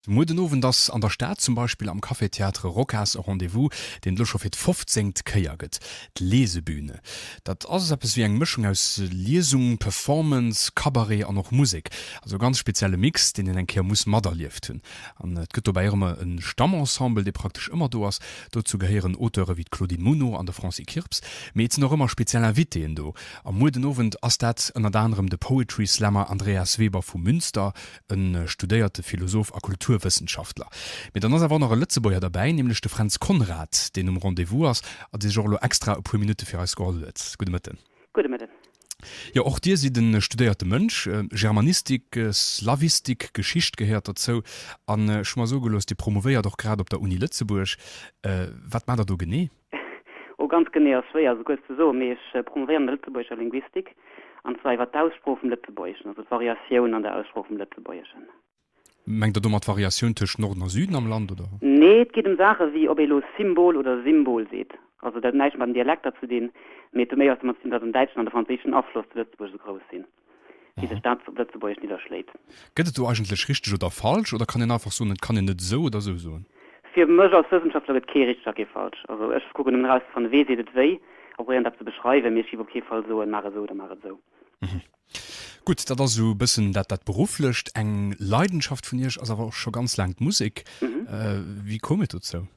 Muer den Owend ass an der Stad zum Beispill am Café Théâtre Rocas e Rendez-vous, deen et elo scho fir d'fofzéngt Kéier gëtt, d'Lesebühne. Dat ass eppes wéi eng Mëschung aus Liesung, Performance, Cabaret an och Musek. Also e ganz spezielle Mix, deen een eng Kéier muss materlieft hunn. An et gëtt dobäi och ëmmer e Stammensemble, dee praktesch ëmmer do ass. Dozou gehéieren Auteure wéi d'Claudine Muno an de Francis Kirps. Mee et sinn och ëmmer speziell Invitéen do. A muer den Owend ass dat ënnert anerem de Poetry Slammer Andreas Weber vu Münster, E studéierte Philosoph a Kulturwëssenschaftler. Mee dann ass awer och nach e Lëtzebuerger derbäi, nämlech de Fränz Conrad, deen um Rendez-vous ass a sech och elo extra e puer Minutte fir eis geholl huet. Gudde Mëtten. Gudde Mëtten. Jo, och Dir sidd e studéierte Mënsch. Germanistik, Slavistik, Geschicht gehéiert derzou. An ech hu mer soe gelooss, Dir promovéiert och grad op der Uni Lëtzebuerg. Wat maacht Der do genee? Oh, ganz genee ass schwéier esou kuerz ze soen, mee ech promovéieren an der lëtzebuergescher Linguistik, an zwar iwwer d'Aussprooch vum Lëtzebuergeschen, also d'Variatioun an der Aussprooch vum Lëtzebuergeschen. Mengt Der domat d'Variatioun tëscht Norden a Süden am Land, oder? Nee, et geet ëm Saache wéi ob ee lo Symbol oder Simbol seet. Also dat huet näischt mat den Dialekter ze dinn, mee et huet méi eppes domat ze dinn, datt den däitschen an de franséischen Afloss zu Lëtzebuerg esou grouss sinn. Wéi sech dat op Lëtzebuergesch nidderschléit. Gëtt et do eigentlech richteg oder falsch, oder kann een einfach soen, et kann een et esou oder esou soen? Fir mech als Wëssenschaftler gëtt kee richteg a kee falsch. Also ech kucken nëmmen erauszefannen, wee seet et wéi, a probéieren dat ze beschreiwen, mee ech géif op kee Fall soen, maach et esou oder maach et esou. Gutt, dat ass esou e bëssen dat dat Berufflecht. Eng Leidenschaft vun Iech ass awer och scho ganz laang d'Musek. Wéi koum et dozou?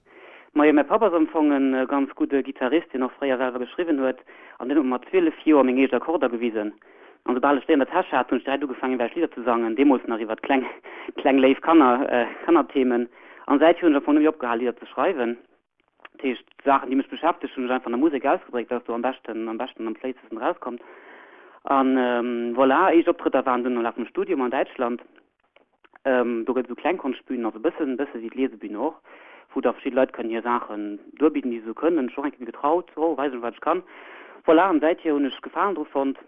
Majo, mäi Papp ass am Fong e ganz gudde Gittarist, deen och fréier selwer geschriwwen huet, an deen huet mer mat 12 Joer meng éischt Akkorder gewisen. An soubal ech déi an der Täsch hat, hunn ech direkt ugefaangen, iergendwelch Lidder ze sangen, deemools nach iwwert kleng, kleng léif Kanner, Kannerthemen. An säithier hunn ech am Fong net méi opgehal, Lidder ze schreiwen. Dat heescht, Saachen, déi mech beschäftegt, hunn ech einfach an der Musek ausgedréckt, dat ass do am beschten, am beschten an am fléissesten erauskommt. An voilà, éischt Optrëtter waren dunn am Laf vum Studium an Däitschland. Do gëtt et esou kleng Konschtbünen, also e bëssen, bësse wéi d'Lesebün och, wou da verschidde Leit kënnen hir Saachen duerbidden, déi se esou kënnen. Ech och eng Kéier getraut, oh, weisen ech, wat ech kann. Voilà, an säithier hunn ech Gefalen dru fonnt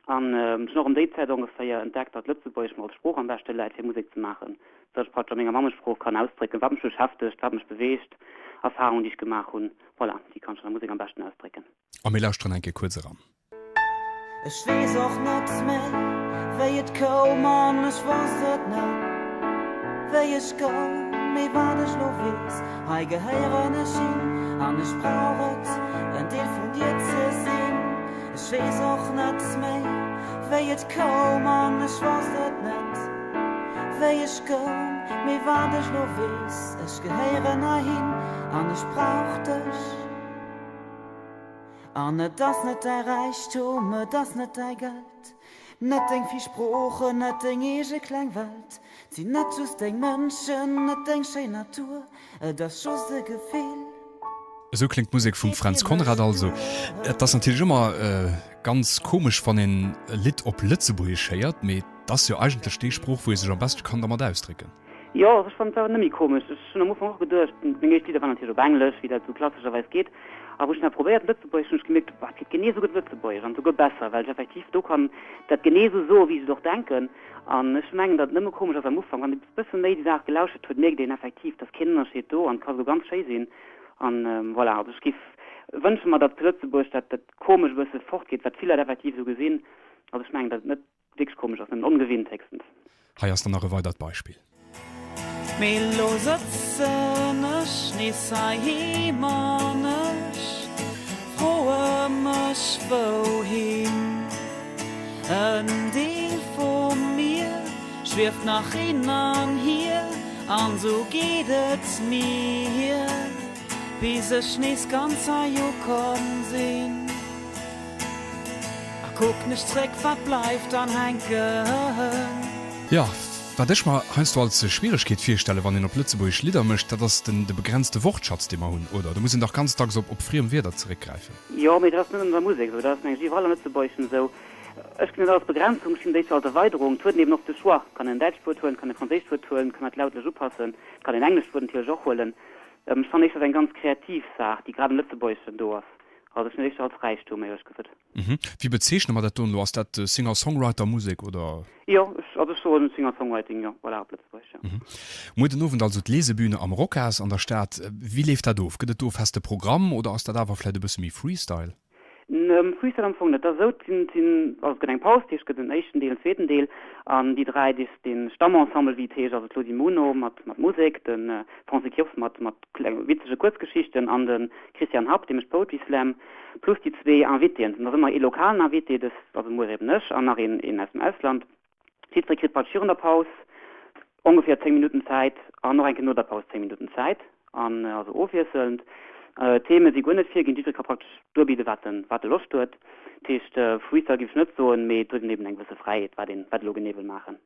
an ech hunn och ëm déi Zäit ongeféier entdeckt, datt Lëtzebuergesch mer als Sprooch am beschte läit, fir Musek ze maachen, datt ech praktesch a menger Mammesprooch kann ausdrécken, wat mech beschäftegt, wat mech beweegt, Erfarungen, déi ech gemaach hunn. Voilà, déi kann ech an der Musek am beschten ausdrécken. A mir lauschteren eng Kéier kuerz eran. Ech weess och net méi wéi et koum an ech wosst et net wéi ech goung mee wat ech lo weess, hei gehéieren ech hin an ech brauch et en Deel vun dir ze sinn. Ech weess och net méi wéi et koum an ech wosst et net wéi ech goung mee wat ech lo weess, ech gehéieren heihin an ech brauch dech. An et ass net däi Räichtum, et ass net däi Geld, net deng vill Sproochen, net deng eege kleng Welt, 't sinn net just deng Mënschen, net deng schéin Natur, et ass just e Gefill. Esou kléngt d'Musek vum Fränz Conrad also. Et ass natierlech ëmmer ganz komesch, wann een e Lidd op Lëtzebuergesch héiert, mee et ass jo eigentlech déi Sprooch, wou ee sech am beschte kann dermat ausdrécken. Jo, also ech fannen et awer net méi komesch. Ech hunn am Ufank och geduecht, meng éischt Lidder waren natierlech op Englesch, wéi dat esou klassescherweis geet, a wou ech dann probéiert Lëtzebuergesch, hunn ech gemierkt, bah, et geet genee esou gutt Lëtzebuergesch an esouguer besser, well ech effektiv do kann dat genee esou soen, wéi ech et och denken. An ech mengen, datt et nëmme komesch ass am Ufank. Wann ee bësse méi déi Saach gelauschert huet, mierkt een effektiv, et ass keen Ënnerscheed do an et ka esouguer ganz schéi sinn. An voilà, also ech géif wënsche mer, datt zu Lëtzebuerg dat dat komesch e bësse fortgeet, wat vill Leit effektiv esou gesinn. Also ech mengen, datt et net Wierklech komesch ass, nëmmen ongewinnt héchstens. Hei ass dann nach e weidert Beispill. Mee lo sëtzen ech nees heiheem an ech froe mech wouhin. En Deel vu mir schwieft nach hin an hier an sou geet et mir bis ech nees ganz hei ukomm sinn. A kucken ech zréck, wat bleift dann hänken? Jo, wat ech mer heiansdo als Schwieregkeet virstellen, wann een op Lëtzebuergesch Lidder mécht, dat ass den de begrenzte Wortschatz, dee mer hunn, oder? Do muss een dach ganz dacks op op friem Wierder zeréckgräifen. Jo, mee dat ass net nëmmen an der Musek esou, dat ass mengen ech iwwerall am Lëtzebuergeschen esou. Ech gesinn dat als Begrenzung, ech gesinn dat éischter als Erweiderung. Et huet een eben och de Choix, et kann een en däitscht Wuert huelen, et kann e franséischt Wuert huelen, et kann dat lautlech upassen, et kann een englescht Wuert natierlech och huelen. Ech fannen éischter, dat ass eng ganz kreativ Saach, déi grad am Lëtzebuergeschen do ass. Also ech hunn et éischter als Räichtum, éierlech gesot. Wéi bezeechne mer dat do elo? Ass dat Singer-Songwriter-Musek oder? Jo, ech, also ech soen Singer-Songwriting, jo, voilà, op Lëtzebuergesch, jo. Muer den Owend also d'Lesebühne am Rocas an der Stad. Wéi leeft dat of? Gëtt et do e feste Programm oder ass dat awer vläit e bësse méi Freestyle? Freestyle am Fong net. Et ass esou, et sinn, also et gëtt eng Paus, dat heescht et gëtt en éischten Deel, en zweeten Deel an déi 3, déi, de Stammensemble wéi et heescht, also d'Claudie Muno mat mat Musek, de Francis Kirps mat mat klenge witzege Kuerzgeschichten an de Christian Happ, dee mécht Poetry Slam, plus déi zwee Invitéen. Et ass ëmmer ee lokalen Invité, dës, also muer eben ech an nach een, een aus dem Ausland. Jiddweree kritt praktesch virun der Paus ongeféier 10 Minutten Zäit an och eng Kéier no der Paus 10 Minutten Zäit, an also ofwiesselnd. D'Theme si guer net virginn, jiddweree ka praktesch duerbidde wat en wat e Loscht huet. Dat heescht, Freestyle géif ech net soen, mee et huet een eben eng gewësse Fräiheet, wat een wat e lo genee wëll maachen.